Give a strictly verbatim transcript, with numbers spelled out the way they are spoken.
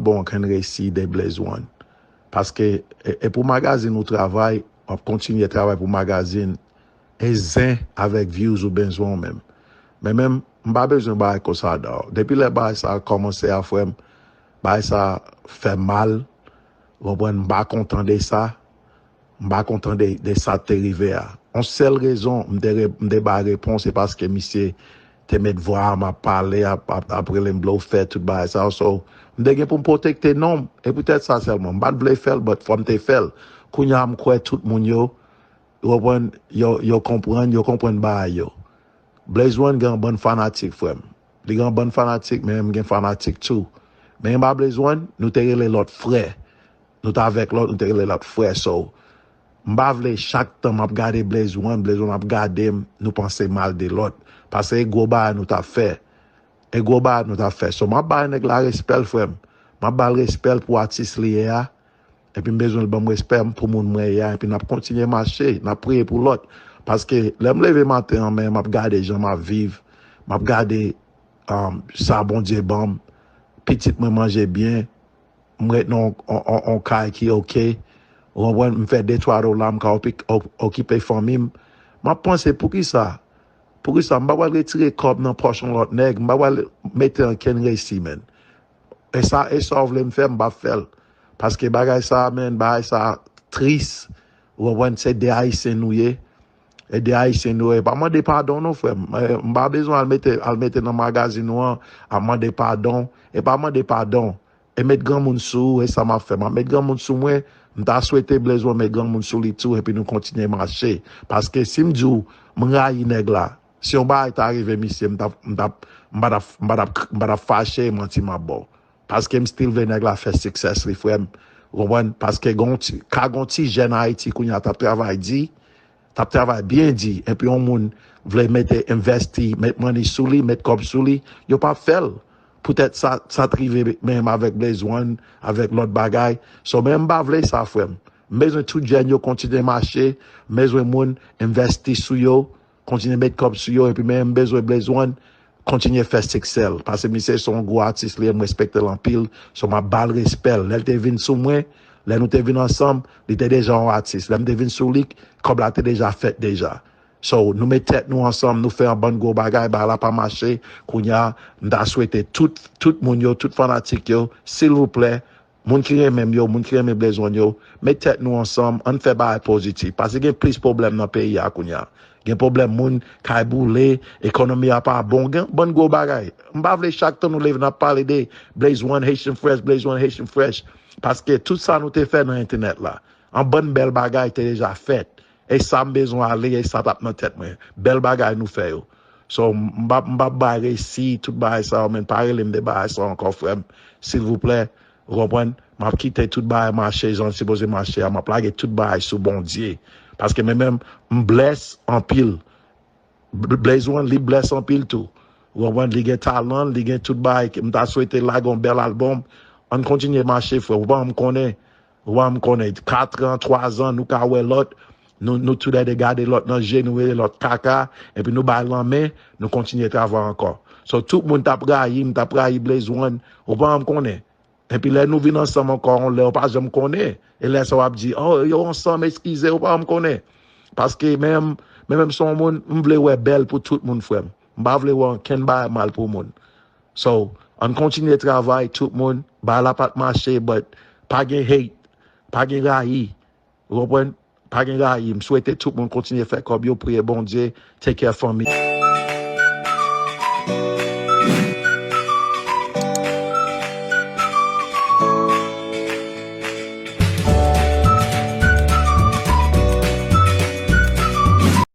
bon ankenn resi de Blaze One. Paske e, e pou magazin ou travay, w ap kontinye travay pou magazin, e zen avèk views ou bezwen ou menm. Men menm, m pa bezwen bagay konsa non. Depi lè bagay sa kòmanse a, frè m, bagay sa fè mal. Ou konprann? M pa kontan de sa. M pa kontan de, de sa k te rive a. Yon sèl rezon m te, re- m te bay repons, se paske misye te met vwa a, m ap pale, ap, ap, ap rele m blofè, tout bagay sa yo. So, m te gen pou m pwotekte non m. E poutèt sa sèlman. M pa t vle fè l, but fò m te fè l. Kounye a, m kwè tout moun yo, ou konprann, yo, yo konprann, yo konprann bagay yo. Blaze One gen yon bann fanatik, frè m. Li gen yon bann fanatik, men m gen fanatik tou. Men m pa Blaze One, nou te rele lòt frè. Nou t avèk lòt, nou te rele lòt frè. So, m pa vle chak tan m ap gade Blaze One, Blaze One ap gade m, nou panse mal de lòt. Paske e gwo bagay nou t ap fè. E gwo bagay nou t ap fè. So, m ap bay nèg la respè l, frè m. M ap ba l respè l pou atis li ye a. Epi m bezwen l ban m respè m pou moun mwen ye a. Epi n ap kontinye mache, n ap priye pou lòt. Paske lè m leve maten an, men m ap gade jan m ap viv, m ap gade um, sa Bondye ban m. Pitit mwen manje byen, m ret nan yon, yon, yon, yon kay ki oke. Ou konprann? M fè de twa dola, m ka opi- o- okipe fanmi m. M ap panse, poukisa? Poukisa? M pa pral retire kòb nan pòch yon lòt nèg, m pa pral mete ankenn resi, man. E sa, e sa w vle m fè, m p ap fè l. Paske bagay sa, man, bagay sa tris. Ou konprann? Se de Ayisyen nou ye. E de Ayisyen nou ye. Pa mande padon non, frè m. Eh, m pa bezwen al mete, al mete nan magazin ou an, ap mande padon. E pa mande padon. E met granmoun sou ou, e sa m ap fè. M ap met granmoun sou mwen. M ta swete Blaze One met granmoun sou li tou, epi nou kontinye mache. Paske si m di w, m rayi nèg la, si yon bagay ta rive misye, m t ap, m t ap, m pa t ap, m pa t ap, m pa t ap fache, e manti m ap ba w. Paske m still vle nèg la fè success li, frè m. Ou konprann? Paske gon ti, ka gon ti jèn Ayiti kounye a t ap travay di, t ap travay byen di, epi yon moun vle mete envesti, met money sou li, met kòb sou li, yo p ap fè l. Poutèt sa, sa t rive menm avèk Blaze One, avèk lòt bagay. So, men m pa vle sa, frè m. M bezwen tout jèn yo kontinye mache, m bezwen moun envesti sou yo, kontinye met kòb sou yo, epi men m bezwen Blaze One kontinye fè siksè l. Paske misye se yon gwo atis li ye, m respekte l anpil. So, m ap ba l respè l. Lè l te vin sou mwen, lè nou te vin ansanm, li te deja yon atis. Lè m te vin sou li, kòb la te deja fèt deja. So, nou met tèt nou ansanm, nou fè yon bann gwo bagay, bagay la pa mache. Kounye a, m ta swete tout, tout moun yo, tout fanatik yo, silvouplè, moun ki renmen m yo, moun ki renmen Blaze One yo, met tèt nou ansanm, ann fè bagay pozitif. Paske gen plis pwoblèm nan peyi a kounye a. Gen pwoblèm moun kay boule, ekonomi a pa bon, gen bann gwo bagay. M pa vle chak tan nou leve n ap pale de Blaze One, Haitian Fresh, Blaze One, Haitian Fresh. Paske tout sa nou te fè nan entènèt la, an bann bèl bagay te deja fèt. E sa m bezwen ale, e sa t ap nan tèt mwen. Bèl bagay nou fè yo. So, m p ap, m p ap bay resi, tout bagay sa yo, men pa rele m de bagay sa yo ankò, frè m. Silvouplè, ou konprann? M ap kite tout bagay mache jan l sipoze mache a. M ap lage tout bagay sou Bondye. Paske men menm, m blès anpil. Bl- Blaze One, li blès anpil tou. Ou konprann? Li gen talan, li gen tout bagay. M ta swete lage yon bèl albòm. Ann kontinye mache, frè. Ou pa janm konnen. Ou pa janm konnen. Kat an, twa zan, nou ka wè lòt. Nou, nou toulède gade lòt nan je, nou rele lòt kaka. Epi nou bay lanmen, nou kontinye travay ankò. So, tout moun t ap rayi m, t ap rayi Blaze One. Ou pa janm konnen. Epi lè nou vin ansanm ankò, yon lè ou pa janm konnen. E lè sa w ap di, oh, yo ansanm, eskize, ou pa janm konnen. Paske men, men menm se yon moun, m vle wè bèl pou tout moun, frè m. M pa vle wè ankenn bagay mal pou moun. So, ann kontinye travay, tout moun, bagay la pa t mache, but pa gen hate, pa gen rayi. Ou konprann? Pa gen rayi. M swete tout moun kontinye fè kòb yo, priye Bondye, take care fanmi.